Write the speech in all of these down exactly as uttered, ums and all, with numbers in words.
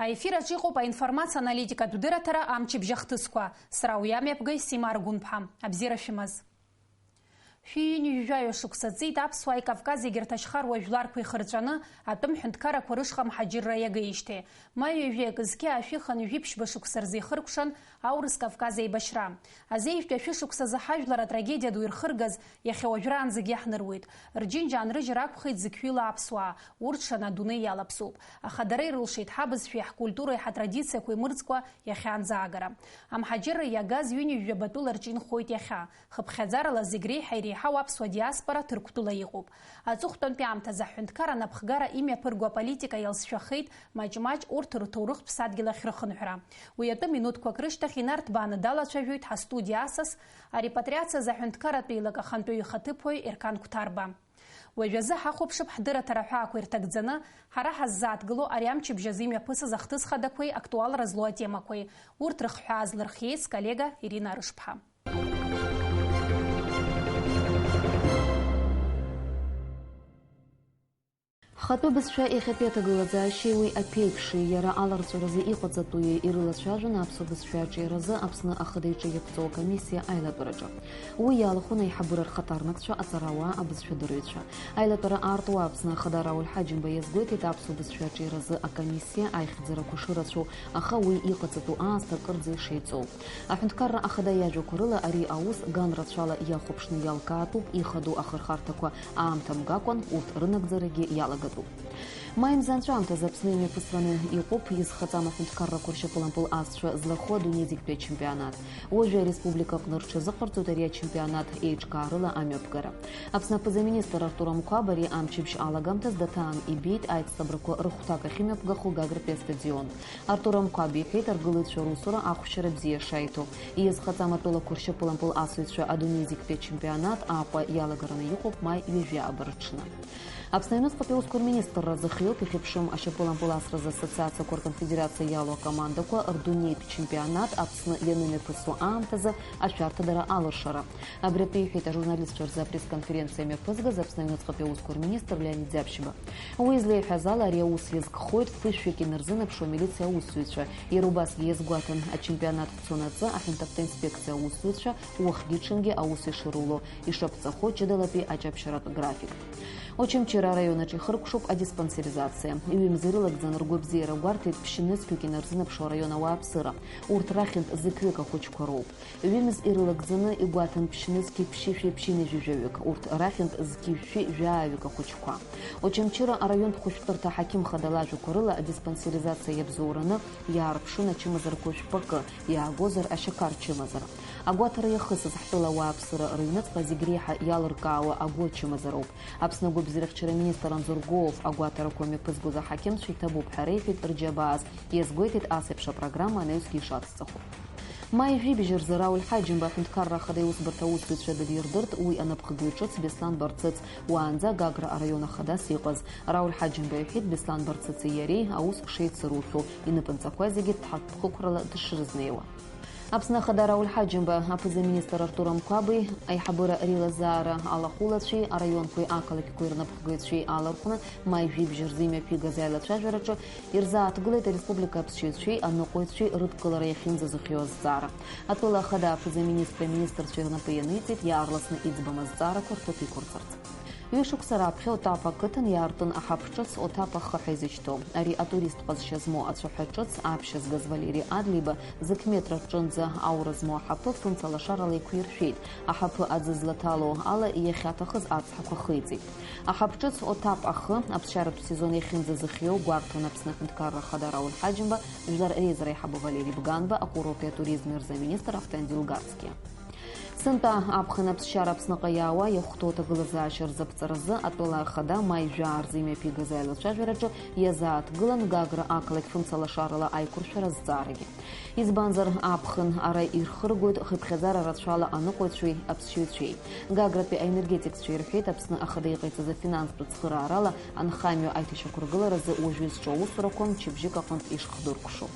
Аефир аҿы иҟоуп аинформациа аналитикатә дырраҭара амчыбжь ахҭысқәа. Сара уи амҩаԥгаҩ Сима Аргәынԥҳа. Абзиара шәымаз. Шәи ҩынҩажәаҩа шықәса ҵит аԥсуааи Кавказ егьырҭ ашьхаруа жәларқәеи хырҵәаны, атәым ҳәынҭқаррақәа рышҟа мҳаџьырра иагеижьҭеи. Ма ҩажәи акы зқьи аашәи хынҩажәи ԥшьба шықәса рзы ихыркәшан Аурыс Кавказ еибашьра. Азеижәтәи ашәышықәсазы ҳажәлар атрагедиа ду ирхыргаз иахьа уажәраанӡагьы иаҳныруеит. Рџьынџь аанрыжьыр акәхеит зықьҩыла аԥсуаа, урҭ шана адунеи иалаԥсоуп. Аха дара ирылшеит ҳабызшәеи ҳкультуреи ҳатрадициақәеи мырӡкәа иахьанӡаагара. Амҳаџьырра иагаз ҩынҩажәа батәыла рҿы инхоит иахьа. Хыԥхьаӡарала зегь реиҳа иреиҳау аԥсуа диаспора Ҭырқәтәыла иҟоуп. Аҵыхәтәантәи аамҭазы аҳәынҭқар анапхгара имҩаԥырго аполитика иалсшәахеит маҷ-маҷ урҭ рҭоурыхтә ԥсадгьыл ахь рыхынҳәра. Уи атәы минуҭқәак рышьҭахь инарҭбааны далацәажәоит ҳастудиа асас, арепатриациазы аҳәынҭқарратә еилак ахантәаҩы ихаҭыԥуаҩ Ерқан Қәҭарба. Уажәазы ҳахәаԥшып ҳдырраҭара аҳәаақәа ирҭагӡаны, ҳара ҳаззааҭгыло ари амчыбжь азы имҩаԥысыз ахҭыс хадақәеи актуалра злоу атемақәеи. Урҭ рыхҳәаа злырхиеит сколлега Ирина Арышԥҳа. Ҳхатәы бызшәа иахьатәи аҭагылазаашьеи уи аԥеиԥши, иара аларҵәаразы иҟаҵатәуи ирылацәажәон аԥсуа бызшәа аҿиаразы Аԥсны ахада иҿы иаԥҵоу акомиссиа аилатәараҿы. Уи иалахәын аиҳабыра рхаҭарнакцәа, аҵарауаа, абызшәадырҩцәа. Аилатәара аартуа Аԥсны ахада Рауль Ҳаџьымба иазгәеиҭеит аԥсуа бызшәа аҿиаразы акомиссиа аихьӡарақәа шырацәоу, аха уи иҟаҵатәу аасҭа кырӡа ишеиҵоу. Аҳәынҭқарра ахада иажәақәа рыла, ари аус ган рацәала иахәаԥшны иалкаатәуп, ихадоу ахырхарҭақәа аамҭа мгакәан урҭ рынагӡарагьы иалагатәуп. Маи мза анҵәамҭазы Аԥсны имҩаԥысраны иҟоуп изхаҵам аҳәынҭқаррақәа ршьапылампыл асцәа злахәу адунеи зегьтәи ачемпионат. Уажәы ареспублика аҟны рҽазыҟарҵоит ари ачемпионат еиҿкаарыла амҩаԥгара. Аԥсны аԥыза-министр Артур Амқәаб ари амчыбжь алагамҭаз даҭаан ибеит аицлабрақәа рыхәҭак ахьымҩаԥгахо Гагратәи астадион. Артур Амқәаб иҳәеит, аргылаҩцәа русура ахәшьара бзиа шаиҭо. Иазхаҵам атәылақәа ршьапылампыл асыҩцәа адунеи зегьтәи ачемпионат Аҟәа иалагараны иҟоуп маи ҩажәи ааба рыҽны. Аԥсны аҩныҵҟатәи аусқәа рминистрра зыхиоуп ихьыԥшым ашьапылампыл асразы ассоциациақәа рконфедерациа иалоу акомандақәа рдунеитә чемпионат Аԥсны ианымҩаԥысуа аамҭазы ашәарҭадара алыршара. Абри атәы иҳәеит ажурналистцәа рзы апресс-конференциа мҩаԥызгаз Аԥсны аҩныҵҟатәи аусқәа рминистр Леонид Ӡаԥшьба. Уи излеиҳәаз ала, ари аус иазкхоит ԥышәҩык инарзынаԥшуа амилициа аусзуҩцәа. Иара убасгьы иазгәаҭан, ачемпионат дцонаҵы аҳәынҭавтоинспекциа аусзуҩцәа уахгьы-ҽынгьы аус ишруло, ишаԥҵахо ҷыдалатәи аҷаԥшьаратә график. Очамчыра араион аҿы ихыркәшоуп адиспансеризациа. Ҩымз ирылагӡаны ргәабзиара гәарҭеит ԥшьнызқьҩык инарзынаԥшуа араион ауааԥсыра. Урҭ рахьынтә зықьҩык ахәыҷқәа роуп. Ҩымз ирылагӡаны игәаҭан ԥшьнызқьи ԥшьышәи ԥшьынҩажәи жәаҩык, урҭ рахьынтә зқьи жәшәи жәааҩык ахәыҷқәа. Очамчыра араионтә хәышәтәырҭа аҳақьымхада лажәақәа рыла, адиспансеризациа иабзоураны иаарԥшын ачымазарақәа жәпакы, иаагозар ашьақар чымазара. Агәаҭара иахысыз ҳтәыла ауааԥсыра рыҩныҵҟа зегь реиҳа иалыркаауа агәы ачымазароуп. Аԥсны агәыбзиарахьчара аминистр Анзор Гоов агәаҭарақәа мҩаԥызгоз аҳақьымцәа иҭабуп ҳәа реиҳәеит рџьабааз, иазгәеиҭеит ас еиԥш апрограмма анаҩсгьы ишацҵахо. Маи жәибжь рзы Рауль Ҳаџьымба аҳәынҭқарра ахада иусбарҭа аусзуҩцәа дырирдырт уи анапхгаҩ ҿыц Беслан Барцыц, уаанӡа Гагра араион ахадас иҟаз. Рауль Ҳаџьымба иҳәеит, Беслан Барцыци иареи аус шеицырухьоу, инапынҵақәа зегьы дҳаҭахәыцрала дышрызнеиуа. Аԥсны Ахада Рауль Ҳаџьымба, аԥыза-министр Артур Амқәаби, аиҳабыра реилазаара алахәылацәеи араионқәеи ақалақьқәеи рнапхгаҩцәеи алархәны, маи жәибжь рзы имҩаԥигаз аилацәажәараҿы ирзааҭгылеит ареспублика аԥсшьаҩцәеи аныҟәаҩцәеи рыдкылара иахьынӡазыхиоу азҵаара. Атәыла Ахада аԥыза-министри аминистрцәеи рнапы ианиҵеит иаарласны иӡбам азҵаарақәа рҭыԥ иқәырҵарц. Ҩышықәса раԥхьа Отапа ақыҭан иаартын аҳаԥ ҿыц Отапа ахы ҳәа изышьҭоу. Ари атуристтә ҟазшьа змоу ацәаҳәа ҿыц аԥшьа згаз Валери Адлеиба зықь метра рҿынӡа аура змоу аҳаԥы фымца лашарала еиқәиршәеит. Аҳаԥы аӡы злаҭало ала иахьаҭахыз ацҳақәа хиҵеит. Аҳаԥ ҿыц Отапа ахы аԥсшьаратә сезон иахьынӡазыхиоу гәарҭон Аԥсны Аҳәынҭқарра Ахада Рауль Ҳаџьымба, Жәлар реизара аиҳабы Валери Бганба, акурорти атуризми рзы аминистр Автандил Гарцкиа. Сынтәа аԥхын аԥсшьара Аԥсныҟа иаауа иахәҭоу аҭагылазаашьа рзаԥҵаразы атәыла ахада маи жәаа рзы имҩаԥигаз аилацәажәараҿы иазааҭгылан Гагра ақалақь фымца лашарала аиқәыршәара азҵаарагьы. Избанзар, аԥхын ара ирхыргоит хыԥхьаӡара рацәала аныҟәаҩцәеи аԥсшьаҩцәеи. Гагратәи аенергетикцәа ирҳәеит, Аԥсны ахада иҟаиҵаз афинанстә цхыраарала анхамҩа аиҭашьақәыргыларазы уажәы изҿу аусурақәа мчыбжьык аҟынтә ишхдыркәшо.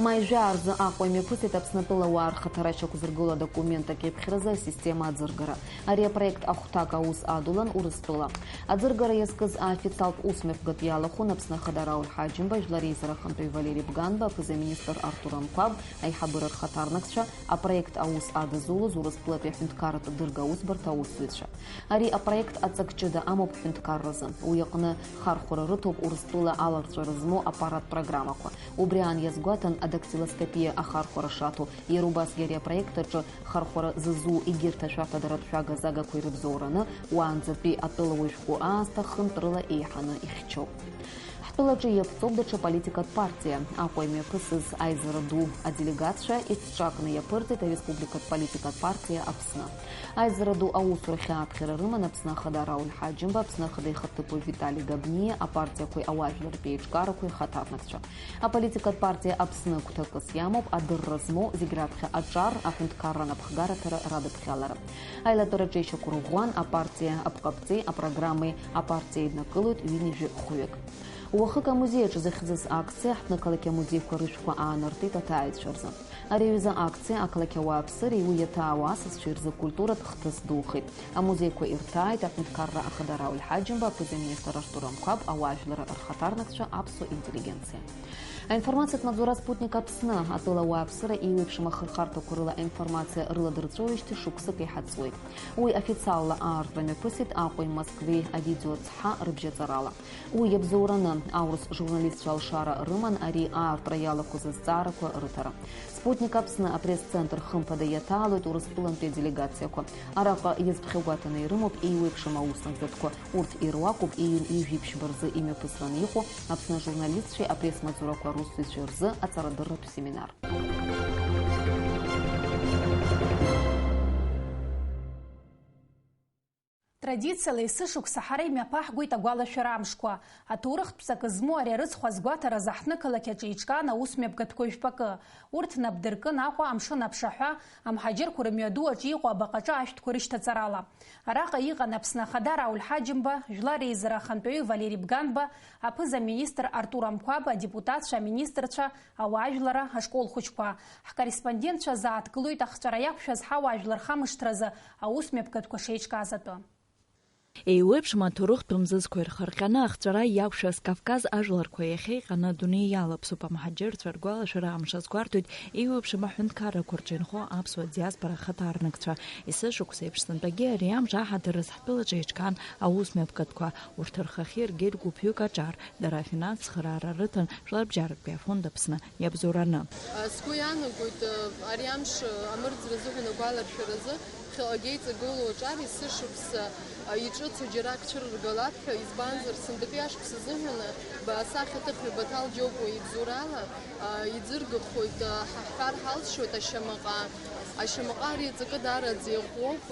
Маи жәаа рзы Аҟәа имҩаԥысит Аԥснытәыла ауаа рхаҭара шьақәзыргыло адокумент акьыԥхьразы асистема аӡыргара. Ари апроект ахәҭак аус адулан Урыстәыла. Аӡыргара иазкыз аофициалтә усмҩаԥгатә иалахәын Аԥсны Ахада Рауль Ҳаџьымба, Жәлар Реизара Ахантәаҩы Валери Бганба, аԥыза-министр Артур Амқәаб, аиҳабыра рхаҭарнакцәа, апроект аус адызулоз Урыстәылатәи аҳәынҭқарратә дырга аусбарҭа аусзуҩцәа. Ари апроект аҵак ҷыда амоуп ҳҳәынҭқарразы. Уи аҟны хархәара рыҭоуп Урыстәыла аларҵәара змоу аппараттә программақәа. Убри аан иазгәаҭан адактилоскопиа ахархәара шаҭо, иара убасгьы ари апроект аҿы хархәара зызу егьырҭ ашәарҭадаратә шәага-загақәа ирыбзоураны, уаанӡатәи атәылауаҩ шәҟәы аасҭа хынтәрыла еиҳаны ихьчоуп. Ҳтәылаҿы иаԥҵоуп даҽа политикатә партиа. Аҟәа имҩаԥысыз аизара ду аделегатцәа иҽҵакны иаԥырҵеит ареспубликатә политикатә партиа Аԥсны. Аизара ду аусурахь ааԥхьара рыман Аԥсны Ахада Рауль Ҳаџьымба, Аԥсны Ахада ихаҭыԥуаҩ Витали Габниа, апартиақәеи ауаажәларратә еиҿкаарақәеи рхаҭарнакцәа. Аполитикатә партиа Аԥсны гәҭакыс иамоуп адырра змоу зегь раԥхьа аҿар, аҳәынҭқарра анапхгараҭара радыԥхьалара. Аилатәара ҿеишьақәа рӷәӷәан апартиа апҟаԥҵеи апрограммеи апартиа еиднакылоит ҩынҩажәи хәҩык. Уахык амузеи аҿы зыхьӡыз акциа аҳҭнықалақь амузеиқәа рышәқәа аанартит аҭааҩцәа рзы. Ари аҩыза акциа ақалақь ауааԥсыреи уи иаҭаау асасцәеи рзы культуратә хҭыс духеит. Амузеиқәа ирҭааит аҳәынҭқарра ахада Рауль Ҳаџьымба, аԥыза-министр Артур Амқәаб, ауаажәлар рхаҭарнакцәа, аԥсуа интеллигенциа. Аинформациатә маҵзура Спутник Аԥсны атәыла ауааԥсыра еиуеиԥшым ахырхарҭақәа рыла аинформациа рыладырҵәоижьҭеи шықәсык иҳаҵуеит. Уи официалла аартра мҩаԥысит Аҟәеи Москвеи авидеоцҳа рыбжьаҵарала. Уи иабзоураны, аурыс журналистцәа алшара рыман ари аартра иалахәыз азҵаарақәа рыҭара. Спутник Аԥсны апресс-центр хымԥада иаҭаалоит Урыстәылантәи аделегациақәа. Араҟа иазԥхьагәаҭаны ирымоуп еиуеиԥшым аус нагӡатәқәа. Урҭ ируакуп ҩынҩажәи ԥшьба рзы имҩаԥысраны иҟоу Аԥсны ажурналистцәеи апресс-маҵзурақәа русзуҩцәеи рзы аҵарадырратә семинар. Традициала есышықәса ҳара имҩаԥаҳгоит агәалашәара амшқәа. Аҭоурыхтә ҵакы змоу ари арыцхә азгәаҭаразы ҳҭнықалақь аҿы еиҿкаан аус мҩаԥгатәқәа жәпакы. Урҭ нап дыркын Аҟәа амшын аԥшаҳәа, амҳаџьырқәа рымҩаду аҿы иҟоу абаҟаҿы ашәҭқәа рышьҭаҵарала. Араҟа иҟан Аԥсны Ахада Рауль Ҳаџьымба, Жәлар Реизара Ахантәаҩы Валери Бганба, аԥыза-министр Артур Амқәаба, адепутатцәа, аминистрцәа, ауаажәларра, ашкол хәыҷқәа. Ҳкорреспондентцәа зааҭгылоит ахҵәара иақәшәаз ҳауаажәлар рхамышҭразы аус мҩаԥгатәқәа шеиҿкааз атәы. Еиуеиԥшым аҭоурыхтә мзызқәа ирхырҟьаны ахҵәара иақәшәаз Кавказ ажәларқәа иахьа иҟаны адунеи иалаԥсоуп. Амҳаџьырцәа ргәалашәара амш азгәарҭоит еиуеиԥшым аҳәынҭқаррақәа рҿы инхо аԥсуа диаспора ахаҭарнакцәа. Есышықәса еиԥш сынтәагьы ари амш аҳаҭыр азы ҳтәылаҿы еиҿкаан аус мҩаԥгатәқәа. Урҭ рхахьы иргеит гәыԥҩык аҿар, дара афинанс цхыраара рыҭан Жәларбжьарактәи афонд Аԥсны иабзоураны. Сгәы иаанагоит, ари амш амырӡра азыҳәан агәаларшәаразы ԥхьаҟагьы иҵагылоу аҿар есышықәса иҿыцу џьарак цәырыргалап ҳәа, избанзар, сынтәатәи ашықәс азыҳәан асахьаҭыхҩы Баҭал Џьопуа ибзоурала иӡыргахоит, ҳа ҳҳәар ҳалшоит ашьамаҟа. Ашьамаҟа ари аҵакы даараӡа иӷәӷәоуп.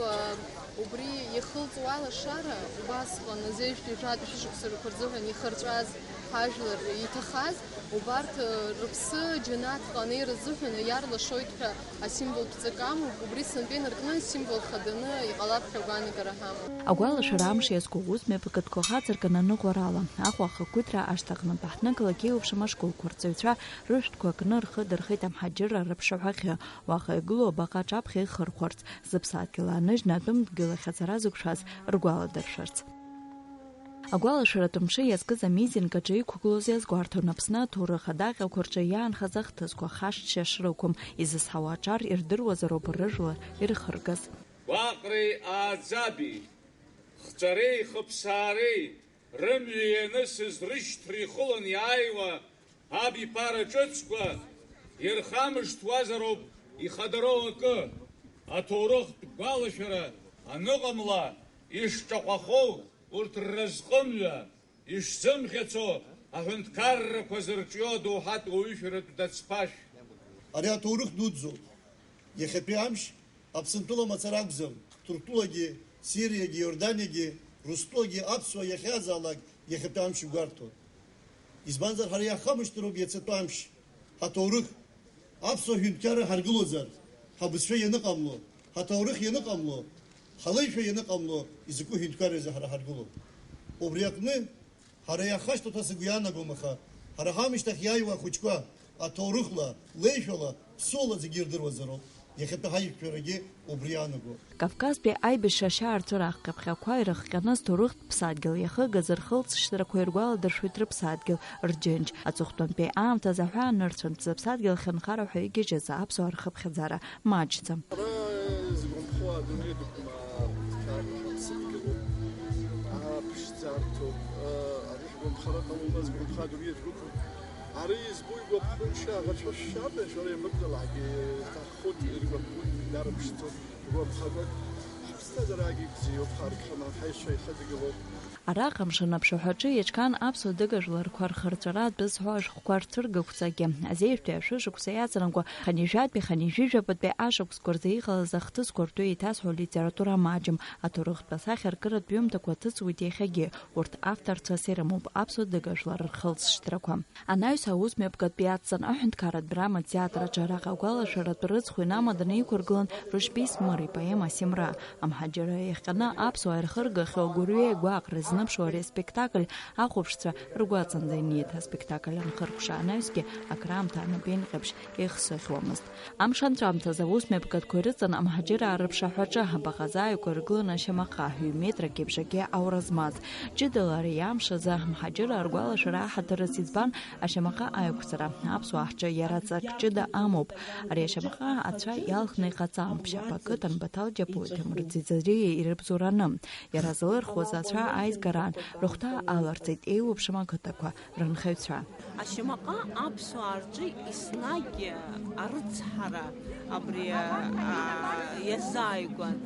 Убри иахылҵуа алашара, убасҟан азежәтәи жәатәи шәышықәсарақәа рзыҳәан ихырҵәаз ҳажәлар иҭахаз, убарҭ, э, рыԥсы џьанаҭҟа анеира азыҳәан иарлашоит ҳәа асимволтә ҵак амоуп, убри сынтәа инаркны асимвол хаданы иҟалап ҳәа агәаанагара ҳамоуп. Агәалашәара амш иазку аус мҩаԥгатәқәа хацыркын аныҟәарала, Аҟәа ахақәиҭра ашҭаҟнытә аҳҭнықалақь еиуеиԥшым ашколқәа рҵаҩцәа рышәҭқәа кны рхы дырхеит амҳаџьырра рыԥшаҳәахьы, уаҟа игылоу абаҟа аҿаԥхьа ихырхәарц. Зыԥсадгьыл ааныжьны атәым дгьыл ахь ацара зықәшәаз ргәаладыршәарц. Агәалашәаратә мшы иазкыз амитинг аҿы иқәгылоз иазгәарҭон Аԥсны аҭоурых адаҟьақәа рҿы иаанхаз ахҭысқәа хашҭшьа шрықәым, изызҳауа аҿар ирдыруазароуп рыжәлар ирхыргаз. Гәаҟреи ааӡаби, хҵәареи хыԥсаареи рымҩа ианысыз рышьҭра ихылан иааиуа абиԥара ҿыцқәа ирхамышҭуазароуп ихадароу акы, аҭоурыхтә гәалашәара аныҟамла, ишҿаҟәахоу урҭ рразҟымҩа, ишзымӷьацо аҳәынҭқаррақәа зырҿио адоуҳатә уаҩышәаратә дацԥашә. Ари аҭоурых дуӡӡоуп. Иахьатәи амш Аԥсынтәыла мацара акәӡам, Ҭырқәтәылагьы, Сириагьы, Иорданиагьы, Урыстәылагьы аԥсуа иахьазаалак иахьатәи амш игәарҭон. Избанзар, ҳара иаҳхамышҭроуп иацатәи амш, ҳаҭоурых. Аԥсуа ҳәынҭқарра ҳаргылозар, ҳабызшәа ианыҟамло, ҳаҭоурых ианыҟамло, ҳалеишәа ианыҟамло, изакәу ҳәынҭқарразы ҳара ҳаргылоуп? Убри аҟны ҳара иаҳхашҭуеит ҳәа сыгәы иаанагом, аха ҳара ҳамышьҭахь иааиуа ахәыҷқәа, Аҭоурыхла, леишәала, ԥсуала зегьы ирдыруазароуп. Иахьатәи ҳаиқәшәарагьы убри иаанаго. Кавказтәи аибашьра ашьаарҵәыра ахҟьаԥхьақәа ирыхҟьаны зҭоурыхтә ԥсадгьыл иахыгаз рхылҵшьҭрақәа иргәаладыршәоит рыԥсадгьыл, рџьынџь. Аҵыхәтәантәи аамҭазы аҳәаанырцәынтә зыԥсадгьыл хьанхара ҳәа игьежьыз аԥсуаа рхыԥхьаӡара маҷӡам. Ара изгәаԥхо адунеи дықәым, ҳаԥсадгьылуп, аԥшӡарҭоуп, ари ҳгәаԥхара ҟалома, згәаԥха адунеи дықәым. Ари избо игәаԥхо шьа аӷацәа шшьарда, шәара иамыгӡалаагьы иҭаххоит, иргәаԥхоит, идарԥшӡом, игәаԥхагоит. Ҳаԥсҭазаарагьы бзиоуп, ҳаргхама, ҳаишьцәа ихадагылоуп. Араҟа амшын аԥшаҳәаҿы иаҿган аԥсуа дыгажәларқәа рхырҵәара атәы зҳәо ашәҟәқәа рҭыргақәҵагьы, азеижәтәи ашәышықәса иаҵанакуа ханижәатәи ханижәижәабатәи ашықәсқәа рзы иҟалаз ахҭысқәа ртәы еиҭазҳәо литература маҷым, аҭоурыхтә асахьаркыратә ҩымҭақәа ҭыҵуеит иахьагьы, урҭ авторцәас ирымоуп аԥсуа дыгажәлар рхылҵшьҭрақәа. Анаҩс аус мҩаԥгатәи иацҵан аҳәынҭқарратә драма театр аҿы араҟа агәалашәаратә рыцхә инамаданы иқәыргылан Рушьбеи Смыр ипоема Семра. Амҳаџьырра иахҟьаны аԥсуаа ирхыргахьоу агәырҩеи агәаҟреи зныԥшуа ари аспектакль ахәаԥшцәа ргәаҵанӡа иниеит. Аспектакль анхыркәша анаҩсгьы акраамҭа анапеинҟьабжь еихсыӷьуамызт. Амш анҵәамҭазы аус мҩаԥгатәқәа ирыҵан амҳаџьыраа рыԥшаҳәаҿы абаҟазааигәа иргыланы ашьамаҟа, ҩ-метрак еиԥш акгьы аура змаз. Ҷыдала ари амш азы амҳаџьыраа ргәалашәара аҳаҭырас избан ашьамаҟа аиқәҵара, аԥсуаа ҳҿы иара ҵак ҷыда амоуп. Ари ашьамаҟа ацәа иалхны иҟаҵам, ԥшьаԥа ақыҭан Баҭал Џьапуи Ҭемыр Ӡиӡариеи ирыбзоураны. Иара злырхуаз ацәа аизгараан рыхәҭа аларҵеит еиуеиԥшым ақыҭақәа рынхаҩцәа. Ашьамаҟа аԥсуаа рҿы еснагь арыцҳара абри, а, иазааигәан.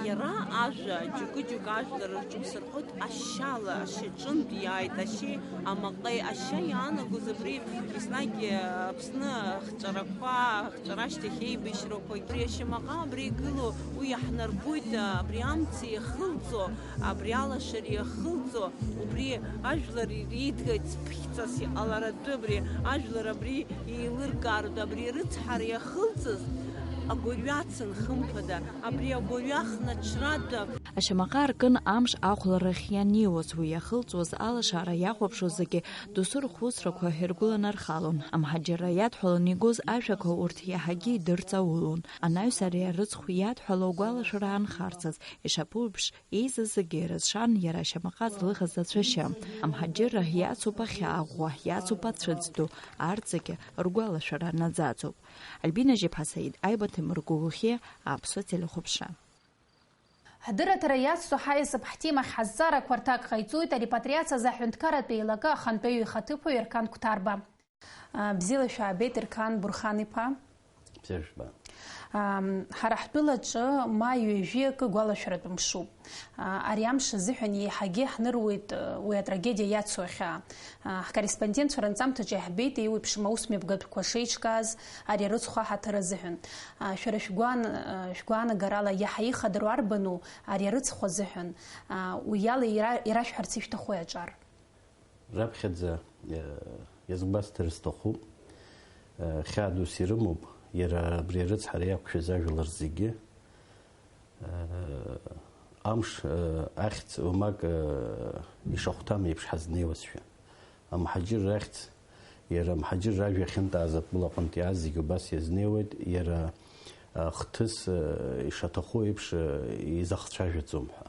Иара ажәа, џьоукы-џьоукы ажәлар рҿы усырхоит, ашьала, ашьаҿынтә иааит, ашьеи амаҟеи, ашьа иаанагоз абри еснагь Аԥсны ахҵәарақәа, ахҵәара ашьҭахь еибашьрақәагь. Абри ашьамаҟа абра игылоу, уи иаҳнарбоит, абри амца иахылҵуа, абри алашара иахылҵуа, убри ажәлар иреиҭгеит цԥхьҵас иҟаларатәы, абри ажәлар абри еилыркааратәы, абри рыцҳара иахылҵыз агәырҩа ацын, хымԥада, абри агәырҩа хнаҽратәы. Ашьамаҟа аркын амш ахәларахь ианнеиуаз, уи иахылҵуаз алашара иахәаԥшуаз зегьы досу рхәыцрақәа иргәыланархалон. Амҳаџьырра иадҳәалан игоз ажәақәа урҭ иаҳагьы идырҵаулон. Анаҩс ари арыцхә иадҳәалоу агәалашәара аанхарцаз, ишаԥу еиԥш, еизаз зегьы ирызшан иара ашьамаҟа злыхыз ацәашьы. Амҳаџьырра иацуп ахьаа ӷәӷәа, иацуп ацәыӡ ду, арҭ зегьы ргәалашәара наӡаӡоуп. Альбина Жьеԥҳа, Саид Аиба, Ҭемыр Гәыгәхьиа, Аԥсуа телехәаԥшра. Ҳдырраҭара иацҵо ҳаиасып ҳтемахь ҳазҵаарақәа рҭак ҟаиҵоит арепатриациа азы аҳәынҭқарратә еилакы ахантәаҩы ихаҭыԥуаҩ Ерқан Қәҭарба. Бзиала шәаабеит, Ерқан Бурхан-иԥа. Бзиа жәба. Ам, ҳара ҳтәылаҿы маи ҩажәи акы гәалашәаратә мшуп. А, ари амш азыҳәан еиҳагьы ҳныруеит, э, уи атрагедиа иацу ахьаа. А, ҳкорреспондентцәа ранҵамҭаҿы иаҳбеит еиуеиԥшым аус мҩаԥгатәқәа шеиҿкааз ари арыцхә аҳаҭыр азыҳәан. А, шәара шәгәаан-, а, шәгәаанагарала иаҳа ихадароу арбану ари арыцхә азыҳәан? А, уи ала ира-, ирашәҳәарц ишәҭаху аҿар? Раԥхьаӡа, э, иазгәасҭар сҭахуп, э, хьаа дус ирымоуп иара абри арыцҳара иақәшәаз ажәлар зегьы. Э, амш, э, ахьӡ уамак, э, ишахәҭам еиԥш ҳазнеиуазшәа. Амҳаџьырра ахьӡ, иара амҳаџьырра ажәа ахьынтәааз атәыла аҟынтә иааз зегьы убас иазнеиуеит, иара, э, хҭыс, э, ишаҭаху еиԥш, э, изахцәажәаӡом ҳәа.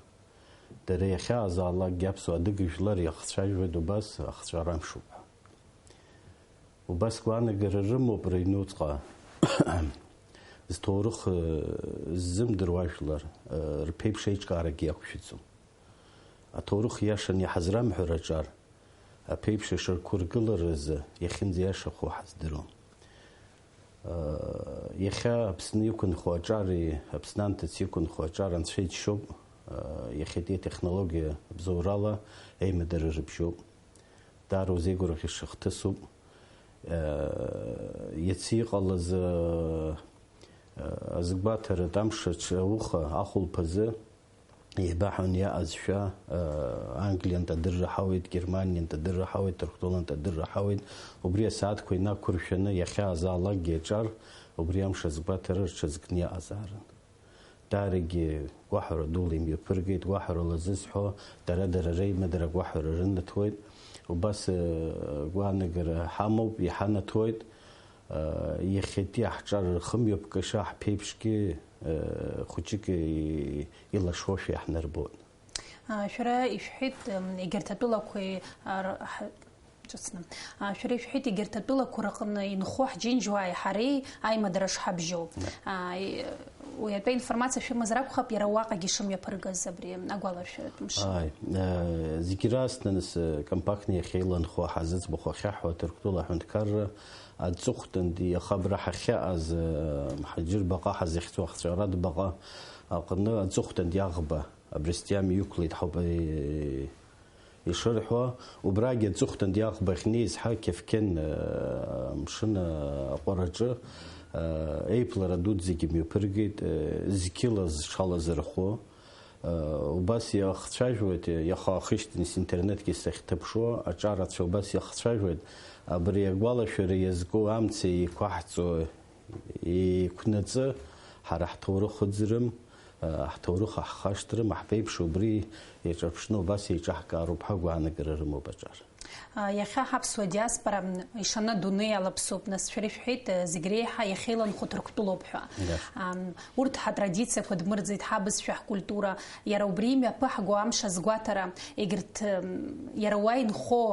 Дара иахьаазаалакгьы аԥсуа адыга жәлар иахцәажәоит убас ахҵәара амшуп ҳәа. Убас гәаанагара рымоуп рыҩнуҵҟа зҭоурых, э, ззымдыруа ажәлар, э, рԥеиԥш еиҿкаарагьы иақәшәаӡом. Аҭоурых иашан иҳазрамҳәар аҿар, аԥеиԥш ишырқәыргыларазы иахьынӡаиашахо ҳаздыруам. Иахьа Аԥсны иқәынхо аҿари Аԥсны анҭыҵ иқәынхо аҿар анцәа иџьшьоуп. Иахьатәи атехнологиа абзоурала аимадара рыбжьоуп. Даара узеигәырӷьаша хҭысуп. Иацы иҟалаз азгәаҭаратә амш аҽ-, ауха ахәылԥазы еибаҳәон иаҟазшәа, э, Англиантә адырра ҳауеит, Германиантә адырра ҳауеит, Ҭырқәтәылантә адырра ҳауеит. Убри асааҭқәа инақәыршәаны иахьаазаалакгьы аҿар, убри амш азгәаҭара рҽазкны иаҟазаарын. Даарагьы гәаҳәара дула имҩаԥыргеит, гәаҳәарала зысҳәо, дара-дара реимадара гәаҳәара рынаҭоит. Убас, э, гәаанагара ҳамоуп, иҳанаҭоит. Иахьатәи аҳҿар рхымҩаԥгашьа ҳԥеиԥшгьы хәыҷык илашошәа иаҳнарбоит. Шәара ишәҳәеит, егьырҭ атәылақәеи ҿыцны. Шәара ишәҳәеит, егьырҭ атәылақәа рҟны инхо ҳџьынџьуааи ҳареи аимадара шҳабжьоу. Уи атәы аинформациа шәымазар акәхап, иара уаҟагьы шымҩаԥыргаз абри агәаларшәаратә мшы. Ааи, зегь раасҭа нас, компактны иахьеиланхо ҳазыӡбахә ахьаҳҳәо, Ҭырқәтәыла аҳәынҭқарра аҵыхәтәантәи иаха абра ҳахьааз, Мҳаџьыр баҟа ҳазыхьӡу ахҵәаратә баҟа аҟны аҵыхәтәантәи аӷба абрестиам иқәлеит ҳауп, ишырҳәо, убрагьы аҵыхәтәантәи аӷба ахьнеиз ҳа Кьафқьен, э, амшын, э, аҟәараҿы, э, еиԥылара дуӡӡагьы мҩаԥыргеит, э, зқьыла зҽалазырхәо. Э, убас иахцәажәоит, иаха ахышьҭан синтернетгьы сахьҭаԥшуа, аҿарацәа убас иахцәажәоит. Абри агәалашәара иазку амца еиқәаҳҵо, еиқәнаҵы, ҳара ҳҭоурых ыӡрым, ҳҭоурых аҳхашҭрым, ҳԥеиԥш убри иаҿырԥшны убас еиҿаҳкаароуп ҳәа агәаанагара рымоуп аҿар. Иахьа ҳаԥсуа диаспора ишаны адунеи алаԥсоуп, нас шәара ишәҳәеит, зегь реиҳа иахьеиланхо Ҭырқәтәылоуп ҳәа. Иашоуп. Урҭ ҳатрадициақәа дмырӡит, ҳабызшәа, ҳкультура, иара убри имҩаԥыҳго амш азгәаҭара, егьырҭ, иара уа инхо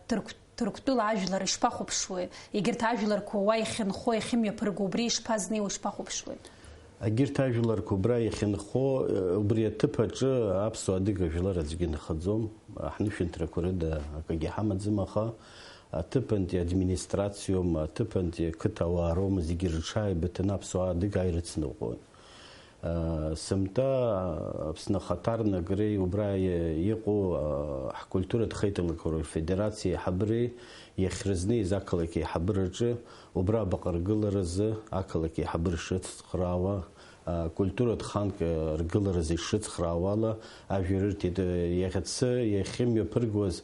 Ҭырқә-, Ҭырқәтәыла ажәлар ишԥахәаԥшуеи? Егьырҭ ажәларқәа уа иахьынхо, иахьымҩаԥырго убри ишԥазнеиуа, ишԥахәаԥшуеи? Егьырҭ ажәларқәа убра иахьынхо, э, убри аҭыԥ аҿы аԥсуа адыга жәлар аӡәгьы нхаӡом. Аҳнышәынҭрақәа рыда акагьы ҳамаӡам, аха аҭыԥантәи администрациоума, аҭыԥантәи ақыҭауаа роума, зегьы рыҽааибыҭаны аԥсуаа адыга ааирыцныҟәоит. Сымта Аԥсны ахаҭарнагреи убра иҟоу ҳкультуратә хеиҭалагақәа рфедерациа аиҳабыреи иахьрызнеиз ақалақь аиҳабыраҿы убра абаҟа ргыларазы ақалақь аиҳабыра шрыцхраауа, культуратә ханк ргыларазы ишрыцхраауала ажәа рырҭеит. Иахьацы иахьымҩаԥыргоз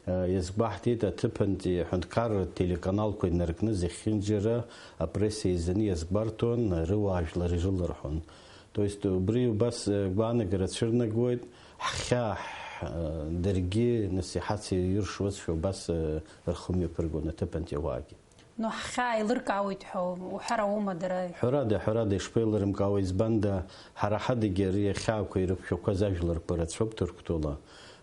Иазгәаҳҭеит, аҭыԥантәи аҳәынҭқарратә телеканалқәа инаркны зехьынџьара апресса еизаны иазгәарҭон, рыуаажәлар ирыларҳәон. То есть убри убас, э, гәаанагара цәырнагоит, ҳхьаа, ҳ-, э, даргьы нас иҳацеиҩыршуазшәа убас, э, рхы мҩаԥыргон аҭыԥантәи ауаагьы. Ну, ҳхьаа еилыркаауеит ҳәа уҳәар аума дара? Ҳәарада, ҳәарада, ишԥеилырмкаауеи, избанда, ҳара ҳадагьы ари ахьаақәа ирықәшәақәаз ажәларқәа рацәоуп Ҭырқәтәыла.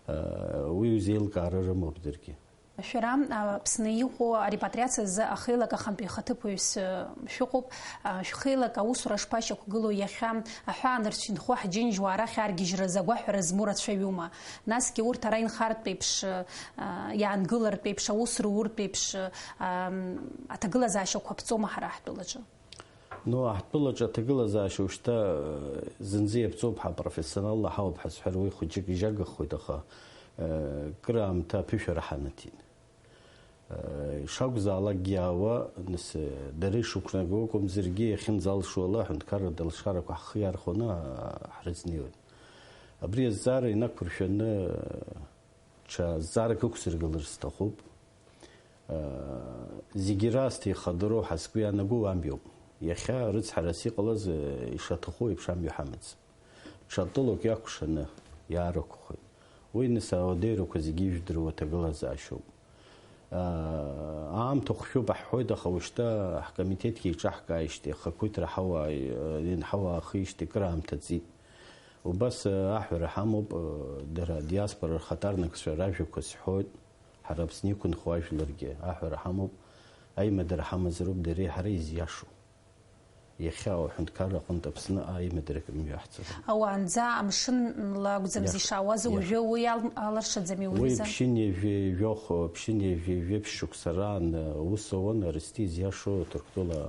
Э, уи узеилкаара рымоуп даргьы. Шәара, а, Аԥсны иҟоу арепатриациа азы ахеилак ахантәаҩ ихаҭыԥуаҩс, э, шәыҟоуп. А, шәхеилак аусура шԥашьақәгылоу иахьа? Аҳәаанырцә инхо ҳџьынџьуаа арахь аргьежьразы агәаҳәара змоу рацәаҩума? Насгьы урҭ ара инхартә еиԥш, э, а, иаангылартә еиԥш, аус руртә еиԥш, э, ам, аҭагылазаашьақәа ԥҵәома ҳара ҳтәылаҿы? Ну, аҳтәылаҿы аҭагылазаашьа ушьҭа, э, зынӡа иаԥҵоуп, ҳапрофессионалла ҳауп ҳәа сҳәар, уи хәыҷык ижьагахоит, аха, э, кыраамҭа аԥышәара ҳанаҭеит. Э, ишакәзаалакгьы аауа, нас, э, дара ишықәнаго акәымзаргьы, иахьынӡалшо ала, аҳәынҭқарратә алшарақәа ҳхы иархәаны, а, ҳрызнеиуеит. Абри азҵаара инақәыршәаны, э, ҽа зҵаарак ықәсыргылар сҭахуп. Зегьы раасҭа ихадароу ҳәа сгәы иаанагоу амҩоуп. Иахьа рыцҳарас иҟалаз, ишаҭаху еиԥш амҩа ҳамаӡам. Ҽа тәылак иакәшаны иаарықәхеит. Уи нас ауадеирақәа зегьы ижәдыруа аҭагылазаашьоуп. Аамҭа хәшәуп аҳҳәоит, аха ушьҭа ҳкомитетгьы еиҿаҳкааижьҭеи, ахақәиҭра ҳауаа, инҳауаахижьҭеи кыраамҭа ҵит. Убас аҳәара ҳамоуп, дара адиаспора рхаҭарнакцәа ражәақәа сҳәоит. Ҳара Аԥсны иқәынхо ажәларгьы аҳәара ҳамоуп, аимадара ҳамазароуп дареи ҳареи изиашоу. Иахьа аҳәынҭқарра аҟынтә Аԥсны аимадара акы мҩаҳҵароуп. Уаанӡа амшынла акәӡамзи Иаҳ-, ишаауаз, иаҳ-, уажәы уи ал-, алыршаӡами, уи уаҩыза? Ԥшьынҩажәи жәохә, ԥшьынҩажәи жәеиԥшь шықәса раан, аус ауан, Арсҭи изиашоу Ҭырқәтәыла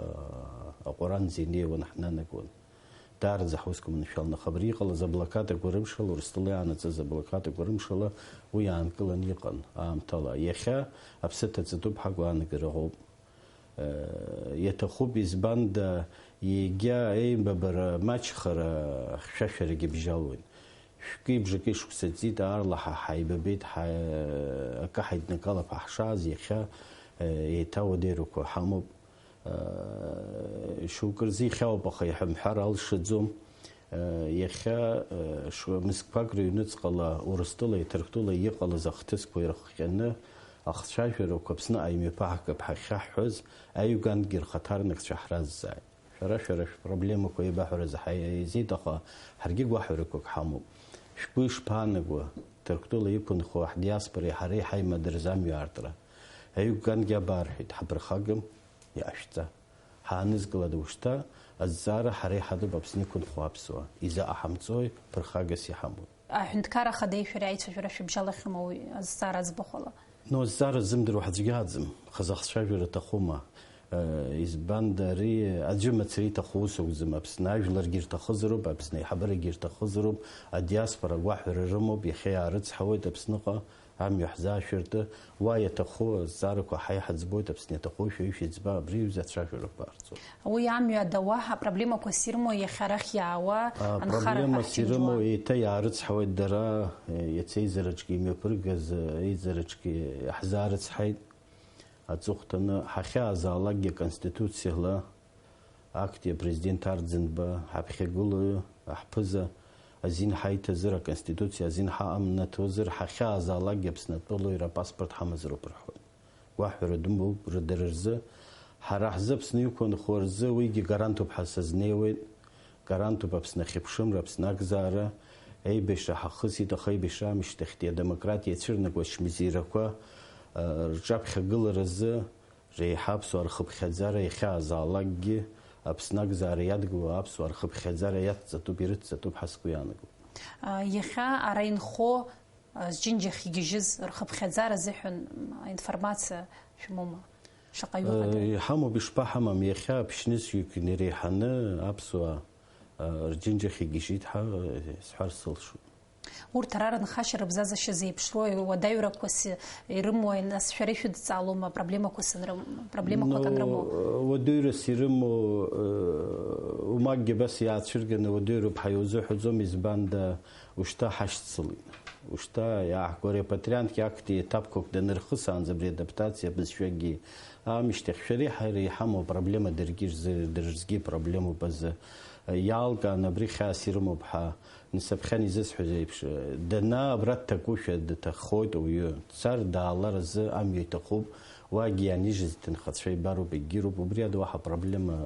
аҟәаранӡа инеиуан, ҳнанагон. Даараӡа ҳусқәа маншәалан, аха абри иҟалаз аблокада гәарымшала, Урыстәыла иаанаҵаз аблокада гәарымшала уи аанкыланы иҟан аамҭала. Иахьа аԥсы ҭаҵатәуп ҳәа агәаанагара ыҟоуп. Иаҭахуп, избанда, егьа еибабара маҷхара хьшәашәарагьы бжьалоит. Шәкы-бжакы ишықәса ҵит, аарлаҳа ҳаибабеит, ҳа-, акы ҳаиднагалап ҳәа ҳшааз, иахьа еиҭа уадеирақәа ҳамоуп. Шьоукы рзы ихьаауп, аха иҳәамҳәар алшаӡом. Иахьа, шықәсқәак рыҩныҵҟала Урыстәылеи Ҭырқәтәылеи иҟалаз ахҭысқәа ирыхҟьаны, Ахцәажәарақәа Аԥсныҟа имҩаԥаҳгап ҳахьаҳҳәоз, аҩгангьы рхаҭарнакцәа ҳразҵааит. Шәара, шәара шәпроблемақәа еибаҳәарызы ҳаизеит, аха ҳаргьы гәаҳәарақәак ҳамоуп. Шәгәы ишԥаанаго, Ҭырқәтәыла иқәынхо ҳдиаспореи ҳареи ҳаимадара рзы амҩа аартра? Аҩгангьы абарҳәеит, ҳаԥырхагам, иаашәҵа. Ҳаанызкылада ушьҭа азҵаара ҳара иҳадуп Аԥсны иқәынхо аԥсуаа. Изаҟа ҳамҵои, ԥырхагас иҳамои? Аҳәынҭқар Ахадеи шәареи аицәажәара шәыбжьалахьоума уи азҵаара аӡбахә ала? Ну, азҵаара ззымдыруа аӡәгьы аӡам. Хазы ахцәажәара аҭахума? Э, избанда, ари аӡәы мацара иҭаху ус акәӡам. Аԥсны ажәларгьы ирҭахызароуп, Аԥсны аиҳабырагьы ирҭахызароуп, адиаспора агәаҳәара рымоуп, иахьа иаарыцҳауеит Аԥсныҟа. Амҩа ҳзаашәырты, уа иаҭаху азҵаарақәа ҳа иҳаӡбоит, Аԥсны иаҭаху шәаҩы-шәеиҵба абри аҩыза ацәажәарақәа ҟарҵоит. Уи амҩа адауа, апроблемақәа сирмо иахьа арахь иаауа анхарақәа Апроблемас ҳчынџьуа. Ирымоу еиҭа иаарыцҳауеит дара, иацы еизараҿгьы имҩаԥыргаз, еизараҿгьы иаҳзаарыцҳаит. Аҵыхәтәаны ҳахьаазаалакгьы Аконституциала акти апрезидент Арӡынба, ҳаԥхьагылаҩы, аҳԥыза азин ҳаиҭазар, Аконституциа азин ҳаамнаҭозар, ҳахьаазаалакгьы Аԥснатәылаҩра апаспорт ҳамазароуп рҳәоит. Гәаҳәара дымоуп дара рзы. Ҳара ҳзы Аԥсны иқәынхо рзы уигьы гарантуп ҳәа сазнеиуеит. Гарантуп Аԥсны ахьыԥшымра, Аԥсны акзаара, еибашьра ҳахысит, аха еибашьра аамышьҭахьтәи адемократиа ицәырнагоз чмазаҩрақәа, э, рҿаԥхьагыларазы, реиҳа аԥсуаа рхыԥхьаӡара иахьаазаалакгьы, Аԥсны акзаара иадгылоу аԥсуаа рхыԥхьаӡара иацҵатәуп, ирыцҵатәуп ҳәа сгәы иаанагоит. А, иахьа ара инхо, а, зџьынџьахь игьежьыз рхыԥхьаӡара азыҳәан, м, аинформациа шәымоума? Шаҟаҩы ыҟада? Э, иҳамоуп, ишԥаҳамам, иахьа Аԥшьнызқьҩык инареиҳаны аԥсуаа, э, рџьынџьахь игьежьит ҳәа, э, сҳәар сылшоит. Урҭ ара рынхашьа рыбзазашьа зеиԥшроу, уадаҩрақәас ирымои, нас шәара ишәыдҵаалома, проблемақәас анрым-, проблемақәак Ну, анрымоу? Уадаҩрас ирымоу, э, умакгьы абас иаацәырганы уадаҩроуп ҳәа иузыҳәаӡом, избанда ушьҭа ҳашьцылеит. Ушьҭа иааҳго репатриантгьы актәи етапқәак данырхысаанӡа абри адаптациа абызшәагьы аамышьҭахь шәареи ҳареи иҳамоу апроблема даргьы рзы, дара рзгьы проблемоуп азы. Иаалкааны абри хьаас ирымоуп ҳәа Нас аԥхьан изысҳәаз еиԥш, дана абра дҭакушәа дҭаххоит ауаҩы. Дцар даалар азы амҩа иҭахуп, уагьы иаанижьыз иҭынхацәа ибароуп, егьироуп, убри ада уаҳа проблема,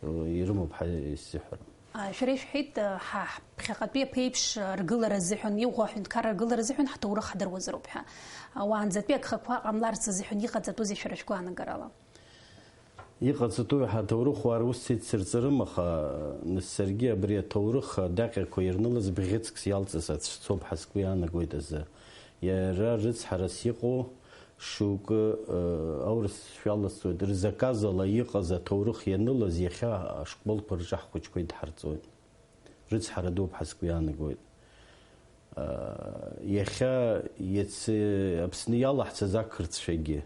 э, ирымоуп ҳәа исзыҳәарым. А, шәара ишәҳәеит, э, ҳа ҳԥхьаҟатәи аԥеиԥш, э, ргылара азыҳәан, иӷәӷәа аҳәынҭқарра ргылара азыҳәан ҳҭоурых ҳдыруазароуп ҳәа. А, уаанӡатәи агхақәа ҟамларц азыҳәан иҟаҵатәузеи шәара шәгәаанагарала? Иҟаҵатәу ҳәа аҭоурыхуаа рус ицырҵарым, аха, нас, саргьы абри аҭоурых адаҟьақәа ирнылаз бӷьыцк иалҵыз аӡә соуп ҳәа сгәы иаанагоит азы. Иара рыцҳарас иҟоу шьоукы, э, аурыс шәаласҵоит, рзаказала иҟаз аҭоурых ианылаз иахьа ашколқәа рҿы ҳхәыҷқәа идҳарҵоит. Рыцҳара дууп ҳәа сгәы иаанагоит. Э, иахьа, иацы Аԥсны иалаҳцаз ақырҭцәагьы,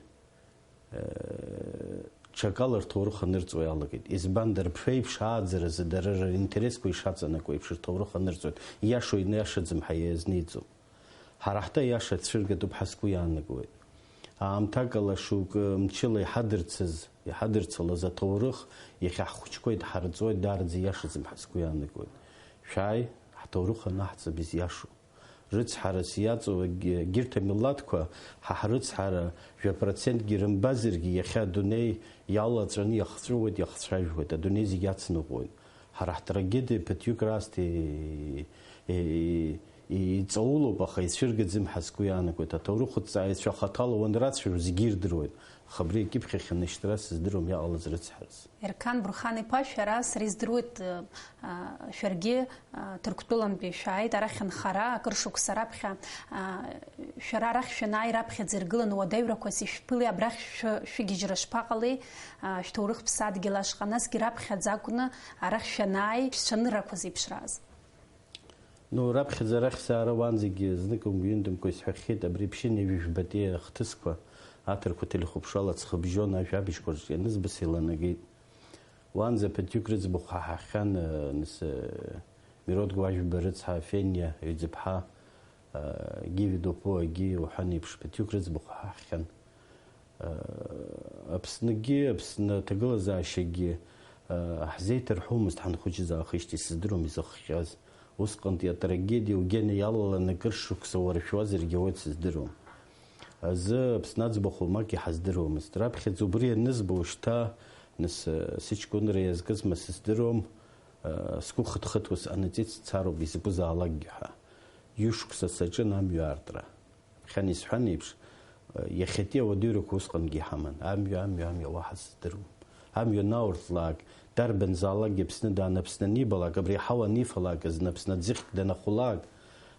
ҽакала рҭоурых анырҵуа иалагеит. Избанда, рԥеиԥш ааӡаразы дара ринтересқәа ишаҵанакуа еиԥш рҭоурых анырҵоит. Ииашоу ииашаӡам ҳәа иазниӡом. Ҳара ҳтәы аиаша цәыргатәуп ҳәа сгәы иаанагоит. Аамҭакала шьоукы мчыла иҳадырцаз, иҳадырцалаз аҭоурых иахьа ҳхәыҷқәа идҳарҵоит, даараӡа ииашаӡам ҳәа сгәы иаанагоит. Шәааи, ҳҭоурых анаҳҵап изиашоу. Рыцҳарас иаҵоу егь-, егьырҭ амилаҭқәа ҳа ҳрыцҳара жәа процентгьы рымбазаргьы, иахьа адунеи иалаҵәаны иахҵәыуеит, иахцәажәоит, адунеи зегь ацныҟәоит. Ҳара ҳтрагедиа ԥыҭҩык раасҭа и-, и-, и-, иҵаулоуп, аха ицәыргаӡам ҳәа сгәы иаанагоит. Аҭоурыхҭҵааҩцәа хаҭала уанрацәажәо зегьы ирдыруеит, аха абри акьыԥхь ахь анышьҭра сыздыруам иҟалаз рыцҳарас. Ерқан Бурхан-иԥа, шәара, сара издыруеит, а, шәаргьы, а, Ҭырқәтәылантәи шәааит, арахь анхара, акыр шықәса раԥхьа, а, шәара арахь шәанааи, раԥхьаӡа иргыланы уадаҩрақәас ишәԥылеи, абрахь шәы-, шәыгьежьра шԥаҟалеи, а, шәҭоурых ԥсадгьыл ашҟа, насгьы раԥхьаӡа акәны арахь шәанааи, шәцәаныррақәа зеиԥшраз? Ну, раԥхьаӡа арахь саара уанӡагьы зныкымкәа-ҩынтәымкәа исҳәахьеит, абри ԥшьынҩажәи жәбатәи ахҭысқәа аҭырқәа телехәаԥшуала ҵхыбжьон ажәабжьқәа рҿы ианызбаз иланагеит. Уанӡа ԥыҭҩык рыӡбахә ҳаҳахьан, э, нас, э, Мирод Гәажәба рыцҳа Фениа Ҩӡыԥҳа, э, Гиви Дупо, агьи уҳәан еиԥш, ԥыҭҩык рыӡбахә ҳаҳахьан. Аԥсныгьы, Аԥсны аҭагылазаашьагьы, ҳзеиҭарҳәомызт ҳанхәыҷыз аахижьҭеи, сыздыруам изыхҟьаз. Усҟантәи атрагедиа угьаны иалаланы акыр шықәса уаршәуазаргьы ауеит, сыздыруам. азы Аԥсны аӡбахә уамак иҳаздыруамызт. Раԥхьаӡа убри анызба, ушьҭа, нас, сыҷкәынра иазкызма сыздыруам, сгәы хыҭхыҭуа сҟанаҵеит, сцароуп изакәызаалакгьы ҳәа. Ҩышықәса саҿын амҩа аартра. Ԥхьан исҳәан еиԥш, иахьатәи ауадаҩрақәа усҟангьы иҳаман. Амҩа, амҩа, амҩа, уаҳа сыздыруам. Амҩа анауртлак, дарбанзаалакгьы Аԥсны даан Аԥсны анибалак, абри аҳауа анифалак, зны Аԥсны аӡыхьтә данахәлак,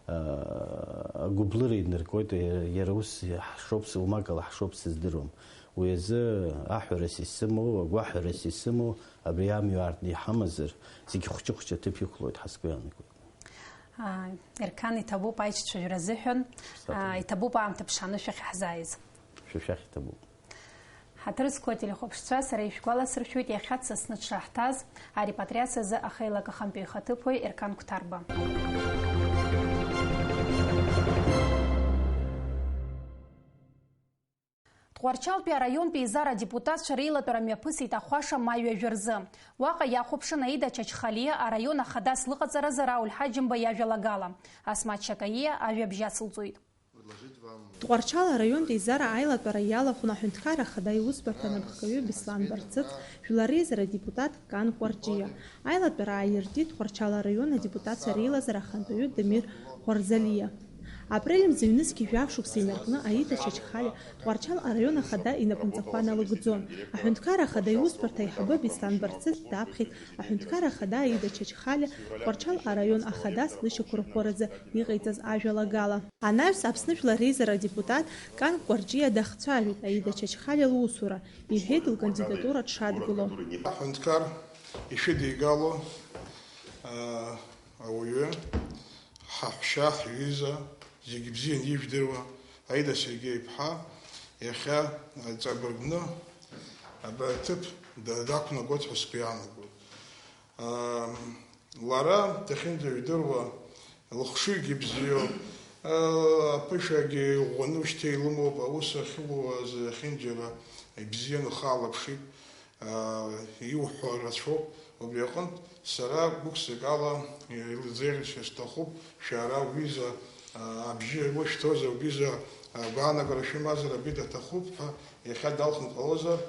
агәыблыра инаркуеит, иара ус ҳшоуп, умакала ҳшоуп сыздыруам. Уи азы аҳәарас исымоу, агәаҳәарас исымоу, абри амҩа аартны иҳамазар, зегь хәҷы-хәҷы аҭыԥ иқәлоит ҳәа сгәы иаанагоит. Ааи, Ерқан, иҭабуп аиҿцәажәара азыҳәан. Саҭ- Ааи, иҭабуп аамҭа ԥшааны шәахь ҳзааиз. Шәа шәахь иҭабуп. Ҳаҭыр зқәу ателехәаԥшцәа, сара ишәгәаласыршәоит иахьа дсасны дшаҳҭаз арепатриациазы ахеилак ахантәаҩы ихаҭыԥуаҩ Ерқан Қәҭарба. Тҟәарчалтәи араионтә еизара адепутатцәа реилатәара мҩаԥысит ахәаша ма ҩажәа рзы. Уаҟа иахәаԥшын Аида Чачхалиа араион ахадас лыҟаҵаразы Рауль Ҳаџьымба иажәалагала. Асмаҭ Шьакаиа ажәабжь ацылҵоит. Тҟәарчал араионтә еизара аилатәара иалахәын аҳәынҭқарра ахада иусбарҭа анапхгаҩы Беслан Барцыц, жәлар реизара адепутат Кан Кәарҷиа. Аилатәара ааиртит Тҟәарчал араион адепутатцәа реилазара ахантәаҩы Дамир Хәарзалиа. Апрель мза ҩнызқьи жәаф шықәса инаркны Аида Чачхалиа Тҟәарчал араион ахада инапынҵақәа налыгӡон. Аҳәынҭқарра ахада иусбарҭа аиҳабы Беслан Барцыц даԥхьеит аҳәынҭқарра ахада Аида Чачхалиа Тҟәарчал араион ахадас лышьақәырӷәӷәаразы иҟаиҵаз ажәалагала. Анаҩс Аԥсны Жәлар Реизара адепутат Кан Кәарҷиа дахцәажәеит Аида Чачхалиа лусура, иҳәеит лкандидатура дшадгыло. Аҳәынҭқар ишәыдигало, аа, ауаҩы, ҳаҳәшьа, ҳҩыза, зегьы бзианы ижәдыруа Аида Сергеи-иԥҳа иахьа ҵабыргны абри аҭыԥ да-, дақәнагоит ҳәа сгәы иаанагоит. Лара дахьынӡаҩдыруа, лыхшыҩгьы бзиоуп, аԥышәагьы ӷәӷәаны шьҭа илымоуп, аус ахьылуаз иахьынџьара ибзианы ихы алаԥшит, иуҳәо рацәоуп. Убри аҟынтә сара гәык-сыкала илзеиӷьасшьо сҭахуп, шәара уҩыза абжьы уашәҭозар, уҩыза агәаанагара шәымазар, абри даҭахуп ҳәа иахьа далхны дҟалозар,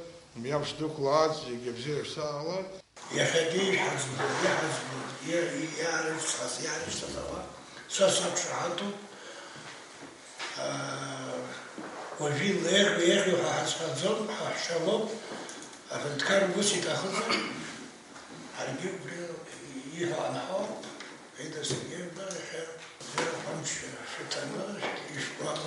мҩамш дықәлааит, зегьы абзиара шәзаалааит. Иахьагьы иҳаӡбо, иҳаӡбо, иа-, иа-, иаарышьҭхьаз, иаарышьҭхьаз ауаа, са сақәшаҳаҭуп. Аа, уажәы илеиӷьу, еиӷьу ҳәа ҳазҳәаӡом, ҳаҳәшьа лоуп. Аҳәынҭқар ус иҭахызар, ҳаргьы убри иҳәо анҳауа, Аида Сергеевна иахьа бзиара ҟамч шәыҭаны, ишәгәаҟ-,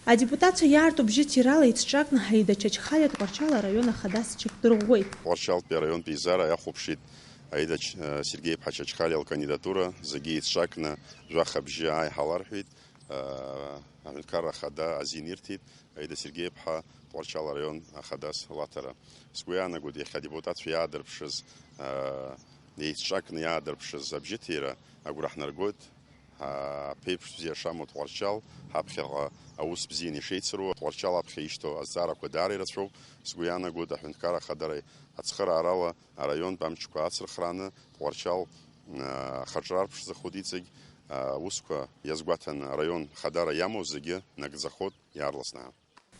Адепутатцәа иаарту бжьыҭирала еицҿакны Аида Чачхалиа Тҟәарчал араион ахадас иҽаиқәдырӷәӷәеит. Тҟәарчалтәи араионтә еизара иахәаԥшит Аида Ч-, Сергеи-иԥҳа Чачхалиа лкандидатура, зегьы еицҿакны жәаха бжьы ааи ҳәа ларҳәеит. Аҳәынҭқарра ахада азин ирҭеит Аида Сергеи-иԥҳа Тҟәарчал араион ахадас лаҭара. Сгәы иаанагоит, иахьа адепутатцәа иаадырԥшыз, еицҿакны иаадырԥшыз абжьыҭира агәра ҳнаргоит. Аԥеиԥш бзиа шамоу Тҟәарчал, ҳаԥхьаҟа аус бзианы ишеицыруа, Тҟәарчал аԥхьа ишьҭоу азҵаарақәа даара ирацәоуп. Сгәы иаанагоит, аҳәынҭқар ахадара ацхыраарала араионтә амчқәа ацырхрааны, Тҟәарчал, а, ахаҿра арԥшӡахоит иҵегь, а, аусқәа иазгәаҭаны араион хадара иамоу зегьы нагӡахоит иаарласны.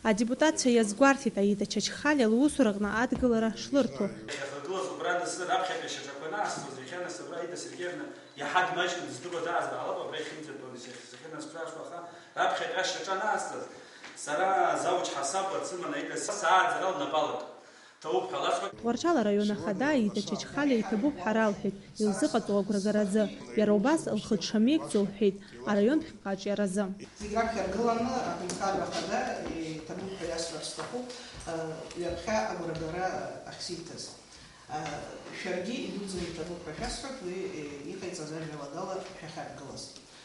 Адепутатцәа иазгәарҭеит Аида Чачхалиа лусураҟны адгылара шлырҭо. Иахьахагылаз убра анысыр, раԥхьатәи ашьаҿақәа анаасҵоз, иахьа нас абра Аида Сергеевна иаҳа дмаҷны дыздыруа даазаалап, абра ихьымӡатәуан, сахьынасцәа аха, раԥхьатәи ашьаҿа анаасҵаз, сара завуч ҳасабла дсыман Аида, са сааӡара лнапалак ҭоуп ҳәа ласҳәоит. Тҟәарчал араион ахада Аида Чачхалиа иҭабуп ҳәа ралҳәеит, илзыҟаҵоу агәрагаразы. Иара убас лхы дшамеигӡо лҳәеит, араион ԥхьаҟа аҿиаразы. Зегь раԥхьа аргыланы аҳәынҭқарра ахада иҭабуп ҳәа иасҳәар сҭахуп, ҩаԥхьа агәрагара ахьсиҭаз. Шәаргьы идуӡӡаны иҭабуп ҳәа шәасҳәап, уи иҟаиҵаз ажәалагала шәахьадгылаз.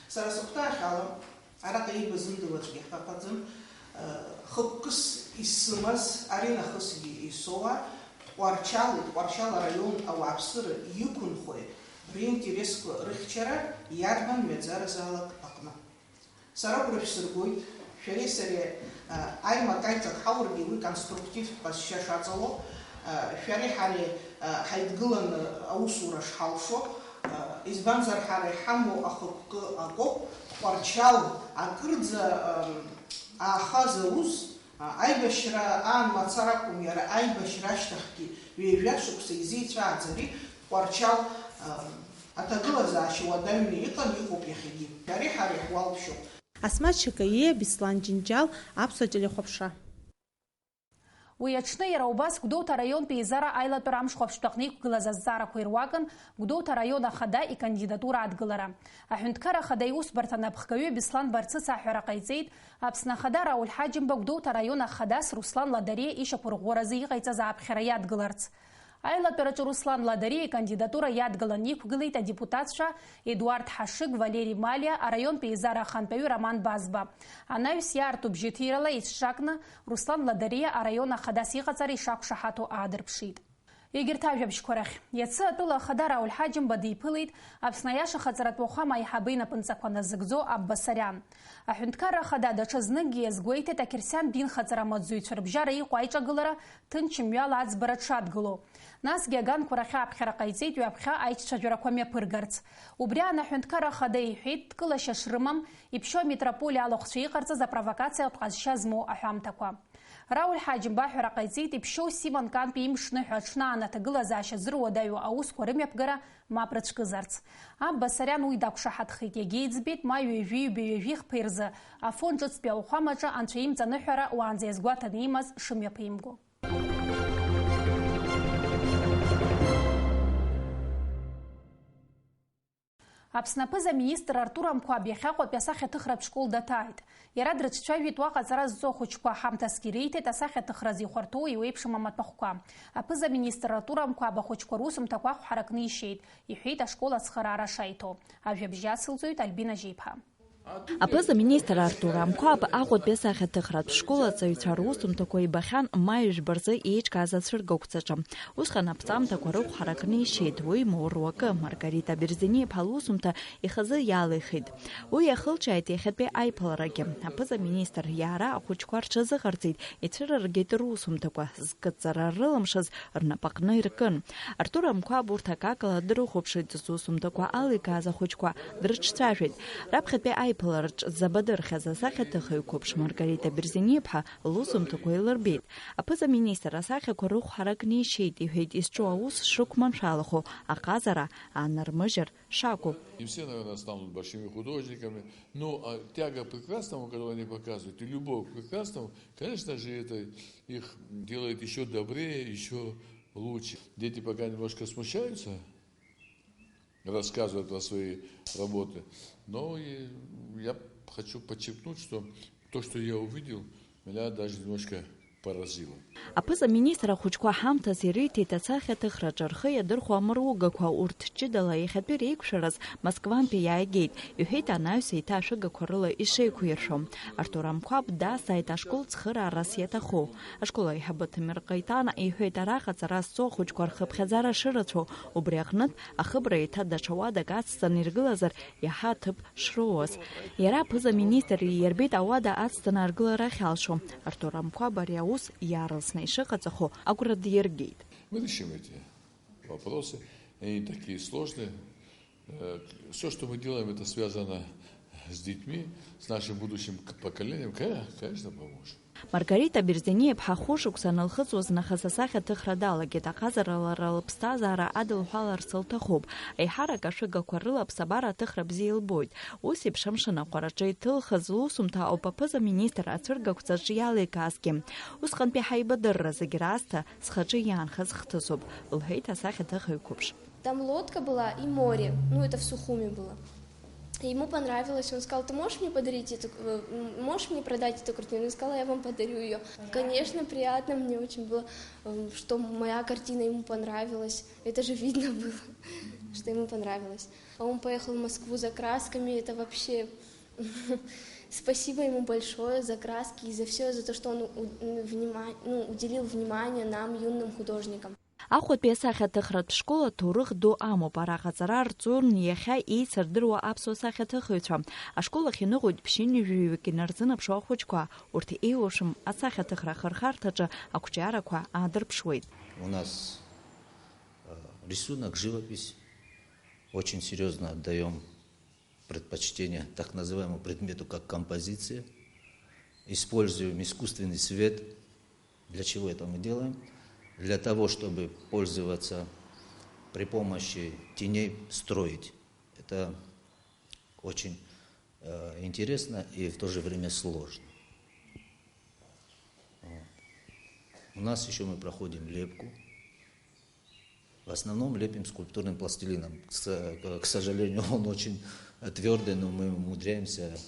Сара сыхәҭаахьала, араҟа иибаз ындыруаҵәгьы ҳҟаҟаӡам, хықәкыс исымаз, аринахысгьы исоуа, Тҟәарчали, Тҟәарчал араион ауааԥсыра иқәынхои ринтересқәа рыхьчара иарбан мҩаӡаразаалак аҟны. Сара агәра шәсыргоит, шәареи сареи, а, аимак-аиҿак ҳаургьы уи конструктивтә ҟазшьа шаҵало, а, шәареи ҳареи, а, ҳаидгыланы аусура шҳалшо, а, Избанзар, ҳара иҳамоу ахықәкы акоуп, Тҟәарчал акырӡа, ам, аахаз аус, а, аибашьра аан мацара акәым, иара аибашьра ашьҭахьгьы ҩажәа шықәса изеицәааӡари, Тҟәарчал, ам, аҭагылазаашьа уадаҩны иҟан, иҟоуп иахьагьы. Ари ҳара иаҳуалԥшьоуп. Асмаҭ Шакаииа, Беслан Џьынџьал, Аԥсуа телехәаԥшра. Уи аҽны иара убас Гәдоуҭа араионтәи еизара аилатәара амшхәаԥштә аҟны иқәгылаз азҵаарақәа ируакын Гәдоуҭа араион ахада икандидатура адгылара. Аҳәынҭқар ахада иусбарҭа напхгаҩы Беслан Барцыц аҳәара ҟаиҵеит, Аԥсны ахада Рауль Ҳаџьымба Гәдоуҭа араион ахадас Руслан Ладариа ишьақәырӷәӷәаразы иҟаиҵаз ааԥхьара иадгыларц. Аилатәараҿы Руслан Ладариа икандидатура иадгылан иқәгылеит адепутатцәа Едуард Ҳашыг, Валери Малиа, араионтәи еизара ахантәаҩы Роман Базба. Анаҩс иаарту бжьыҭирала еицҿакны Руслан Ладариа араион ахадас иҟаҵара ишақәшаҳаҭу аадырԥшит. Егьырҭ ажәабжьқәа рахь. Иацы атәыла ахада Рауль Ҳаџьымба диԥылеит Аԥсны аиашахаҵаратә уахәама аиҳабы инапынҵақәа назыгӡо Абба Сариан. Аҳәынҭқарра ахада даҽазныкгьы иазгәеиҭеит ақьырсиан динхаҵара амаҵзуҩцәа рыбжьара иҟоу аиҿагылара ҭынч мҩала аӡбара дшадгылоу. Насгьы аганқәа рахь ааԥхьара ҟаиҵеит ҩаԥхьа аиҿцәажәарақәа мҩаԥыргарц. Убри аан аҳәынҭқарра ахада иҳәеит, дкылашьа шрымам, иԥшьоу амитрополиа алахәцәа иҟарҵаз апровокациатә ҟазшьа змоу аҳәамҭақәа. Рауль Ҳаџьымба аҳәара ҟаиҵеит, иԥшьоу Симон Кантәи имшныҳәа аҽны аан аҭагылазаашьа зыруадаҩу аусқәа рымҩаԥгара мап рыцәкызарц. Абба Сариан уи дақәшаҳаҭхеит, иагьеиӡбеит, ма ҩажәи ҩба ҩажәи хԥеи рзы Афон ҿыцтәи ауахәамаҿы Анцәа имҵаныҳәара уаанӡа иазгәаҭаны имаз шымҩаԥимго. Аԥсны аԥыза-министр Артур Амқәаб иахьаҟоу асахьаҭыхратә школ даҭааит. Иара дрыҿцәажәеит уаҟа аҵара зҵо ахәыҷқәа, ҳамҭасгьы риҭеит асахьаҭыхразы ихәарҭоу еиуеиԥшым амаҭәахәқәа. Аԥыза-министр Артур Амқәаб ахәыҷқәа русумҭақәа ахәҳаракны ишьеит, иҳәеит ашкол ацхыраара шаиҭо. Ажәабжь иацылҵоит Альбина Жьеиԥҳа. Аԥыза-министр Артур Амқәаб Аҟәатәи асахьаҭыхратә школ аҵаҩцәа русумҭақәа ибахьан маи жәба рзы еиҿкааз ацәыргақәҵаҿы. Усҟан аԥҵамҭақәа рыхә ҳаракны ишьеит, уимоу руакы, Маргарита Берзениаԥҳа лусумҭа ихазы иалихит. Уи иахылҿиааит иахьатәи аиԥыларагьы. Аԥыза-министр иаара ахәыҷқәа рҽазыҟарҵеит, ицәырыргеит русумҭақәа, зкыдҵара рылымшаз рнапаҟны иркын. Артур Амқәаб урҭ акакала дрыхәаԥшит, зусумҭақәа аликааз ахәыҷқәа дрыҿцәажәеит. Раԥхьатәи аиԥылараҿ дзабадырхьаз асахьаҭыхыҩ қәыԥш Маргарита Берзениаԥҳа лусумҭақәа еилырбеит. Аԥыза-министр асахьақәа рыхә ҳаракны ишьеит, иҳәеит, изҿу аус шрықәманшәалахо, аҟазара аанармыжьыр шакәу. Не все, наверное, станут большими художниками. Ну, а тяга к прекрасному, которую они показывают, и любовь к прекрасному, конечно же, это их делает ещё добрее, ещё лучше. Дети пока немножко смущаются, рассказывают про свои работы. Но и я хочу подчеркнуть, что то, что я увидел, меня даже немножко поразило. Аԥыза-министр ахәыҷқәа ҳамҭас ирыҭеит асахьаҭыхраҿы рхы иадырхәо амыругақәа, урҭ ҷыдала иахьатәи реиқәшәараз Москвантәи иааигеит, иҳәеит анаҩс еиҭа ашәыгақәа рыла ишеиқәиршәо. Артур Амқәаб дазҵааит ашкол цхыраарас иаҭаху. Ашкол аиҳабы Ҭемыр Ҟаитана иҳәеит, араҟа аҵара зҵо ахәыҷқәа рхыԥхьаӡара шырацәоу, убри аҟнытә ахыбра еиҭа даҽа уадак ацҵаны иргылазар, иаҳа аҭыԥ шроуаз. Иара аԥыза-министр иирбеит ауада ацҵаны аргылара ахьалшо. Артур Амқәаб ари аус иаарласны ишыҟаҵахо агәра диргеит. Мы решим эти вопросы. Они такие сложные. Э, всё, что мы делаем, это связано с детьми, с нашим будущим к-, поколением. Ка-, конечно, поможем. Маргарита Берзениаԥҳа хәышықәса анылхыҵуаз нахыс асахьаҭыхра далагеит, аҟазара лара лыԥсҭазаара адылҳәаларц лҭахуп. Аиҳарак ашәыгақәа рыла аԥсабара аҭыхра бзиа илбоит. Ус еиԥш амшын аҟәараҿы иҭылхыз лусумҭа ауп аԥыза-министр ацәыргақәҵаҿ иаликаазгьы. Усҟантәи ҳаибадырра зегь раасҭа схаҿы иаанхаз хҭысуп, лҳәеит асахьаҭыхыҩ қәыԥш. Там лодка была и море, ну, это в Сухуми было. И ему понравилось, он сказал: «Ты можешь мне подарить эту, э, м, можешь мне продать эту картину?» Я сказала: «Я вам подарю её». Конечно, приятно, мне очень было, эм, что моя картина ему понравилась. Это же видно было, что ему понравилось. А он поехал в Москву за красками, это вообще спасибо ему большое за краски и за всё, за то, что он у-, м, внима-, ну, уделил внимание нам, юным художникам. Аҟәатәи асахьаҭыхратә школ аҭоурых ду амоуп. Араҟа аҵара рҵон иахьа еицырдыруа аԥсуа сахьаҭыхыҩцәа. Ашкол ахь иныҟәоит ԥшьынҩажәаҩык инарзынаԥшуа ахәыҷқәа. Урҭ еиуеиԥшым асахьаҭыхра ахырхарҭаҿы ақәҿиарақәа аадырԥшуеит. У нас, э, рисунок, живопись. Очень серьезно отдаем предпочтение так называемому предмету, как композиция. Используем искусственный свет. Для чего это мы делаем? Для того, чтобы пользоваться при помощи теней, строить. Это очень э, интересно и в то же время сложно. Вот. У нас еще мы проходим лепку. В основном лепим скульптурным пластилином. К с-, к сожалению, он очень твердый, но мы умудряемся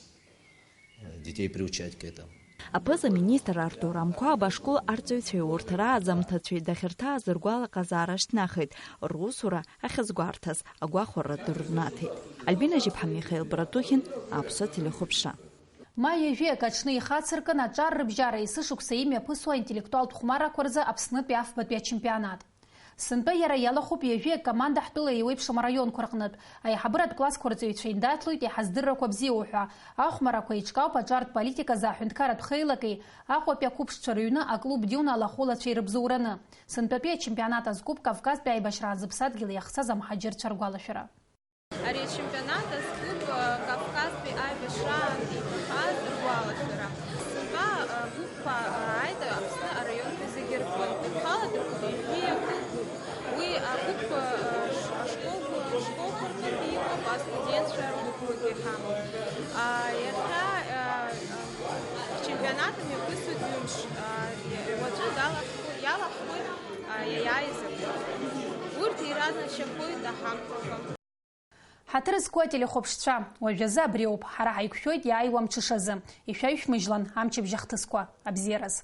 э, детей приучать к этому. Аԥыза-министр Артур Амқәаб ашкол арҵаҩцәеи урҭ рааӡамҭацәеи дахьырҭааз ргәалаҟазаара шьҭнахит, русура ахьазгәарҭаз агәахәара дырнаҭеит. Альбина Жьыԥҳа, Михаил Братухин, Аԥсуа телехәаԥшра. Ма ҩажәи акы аҽны ихацыркын аҿар рыбжьара есышықәса имҩаԥысуа аинтеллектуалтә хәмаррақәа рзы Аԥснытәи афбатәи ачемпионат. Сынтәа иара иалахәуп ҩажәи акы команда ҳтәыла еиуеиԥшым араионқәа рҟнытә. Аиҳабыратә классқәа рҵаҩцәа индаҭлоит иаҳа здыррақәа бзиоу ҳәа. Ахәмарақәа еиҿкаауп аҿартә политика азы аҳәынҭқарратә хеилаки Аҟәатәи ақәыԥшцәа рыҩны аклуб Диуна алахәылацәеи рыбзоураны. Сынтәатәи ачемпионат азкуп Кавказтәи аибашьраан зыԥсадгьыл иахцаз амҳаџьырцәа ргәалашәара. Ари ачемпионат азкуп, э, Кавказтәи аибашьраан иҭахаз ргәалашәара. Сынтәа, э, гәыԥқәа, э, ааит Аԥсны араионқәа зегьы рҟынтә. Рхала дырхәын ҩажәи акы гәыԥ. Уи агәыԥ, э, ш-, ашколқәа, школқәа рҟынтә иҟоуп, астудентцәа ргәыԥқәагьы ҳамоуп. А, иахьа, э, э, ҳчемпионат мҩаԥысуеит ҩымш. А, уаҵәы далахәхо-, иалахәхоит, а, иаиааиз агәыԥ. Урҭ иранашьахоит аҳамҭақәа. Ҳаҭыр зқәу ателехәаԥшцәа, уажәазы абриоуп, ҳара ҳаиқәшәоит иааиуа амҽышазы, ишәаҩшәмыжьлан амчыбжь ахҭысқәа, абзиараз.